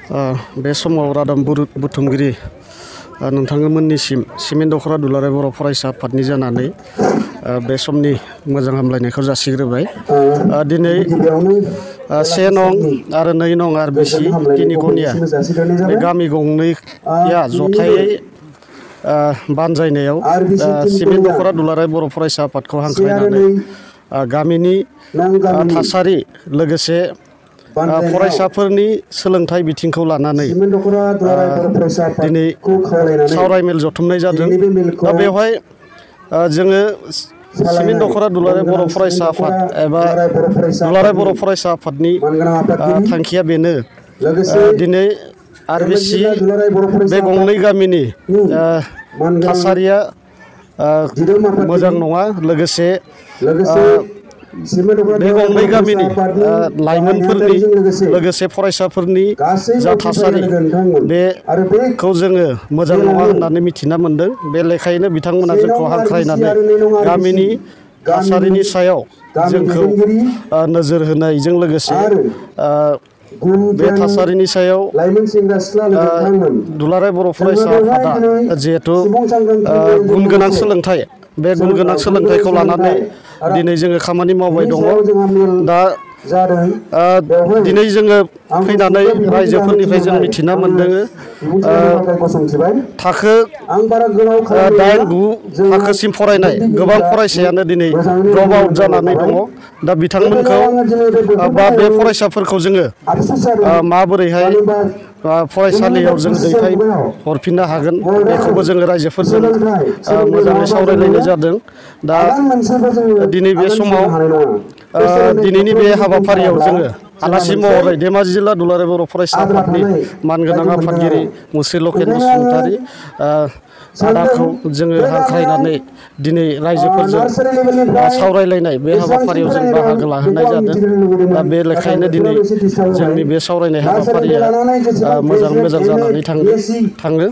बे समाव रादाब बुथुमगिरि नोंथांमोननिसिम सिमेन्ट दख'रा दुलाराय बर' फरायसा आफादनि जानानै बे समनि मोजां हामलायनायखौ जासिग्रोबाय। दिनै 1 नं आरो 2 नं RBC तिनिकनिया बे गामि गंनैया जथायै बानजायनायाव सिमेन्ट दख'रा दुलाराय बर' फरायसा आफादखौ हांख्रायनानै गामिनि थासारि लोगोसे फरायसाफोरनि सोलोंथाइ बिथिंखौ लानानै दिनै सावरायमेल जथुमनाय जादों। दा बेवहाय जोङो सिमेन्ट दख'रा दुलाराय बर' फरायसा आफाद एबा दुलाराय बर' फरायसा आफादनि थांखिया बेनो दिनै RBC बे गंनै गामिनि थासारिया मोजां नङा। लोगोसे बे गंनै गामिनि लाइमोनफोरनि लोगोसे फरायसाफोरनि जा थासारि बेखौ जोङो मोजां नङा होननानै मिथिना मोनदों। बे लेखायैनो बिथांमोना जोंखौ हांख्रायनानै गामिनि थासारिनि सायाव जोंखौ नोजोर होनायजों लोगोसे बे थासारिनि सायाव दुलाराय बर' फरायसा आफादा जिहेथु गुन गोनां सोलोंथाइ बे गुन गोनां सोलोंथाइखौ लानानै दिनै जोङो खामानि मावबाय दङ। दा दिनै जोङो फैनानै रायजोफोरनिफ्राय जों मिथिना मोनदों थाखो 8, 9 थाखोसिम फरायनाय गोबां फरायसायानो दिनै ड्रप आउट जानानै दङ। दा बिथांमोनखौ बा बे फरायसाफोरखौ जोङो माबोरैहाय फरायसालियाव जों दैथायहरफिननो हागोन बेखौबो जोङो रायजोफोरजों मोजाङै सावरायलायनाय जादों। दा दिनै बे समाव दिनैनि बे हाबाफारियाव जोङो आलासि महरै धेमाजि जिल्ला दुलाराय बर' फरायसा आफादनि मानगोनां आफादगिरि मुस्रि लकेन बसुमतारी आदाखौ जोङो हांख्रायनानै दिनै रायजोफोरजों सावरायलायनाय बे हाबाफारियाव जों बाहागो लाहोनाय जादों। दा बे लेखायैनो दिनै जोंनि बे सावरायनाय हाबाफारिया मोजां जानानै थाङो।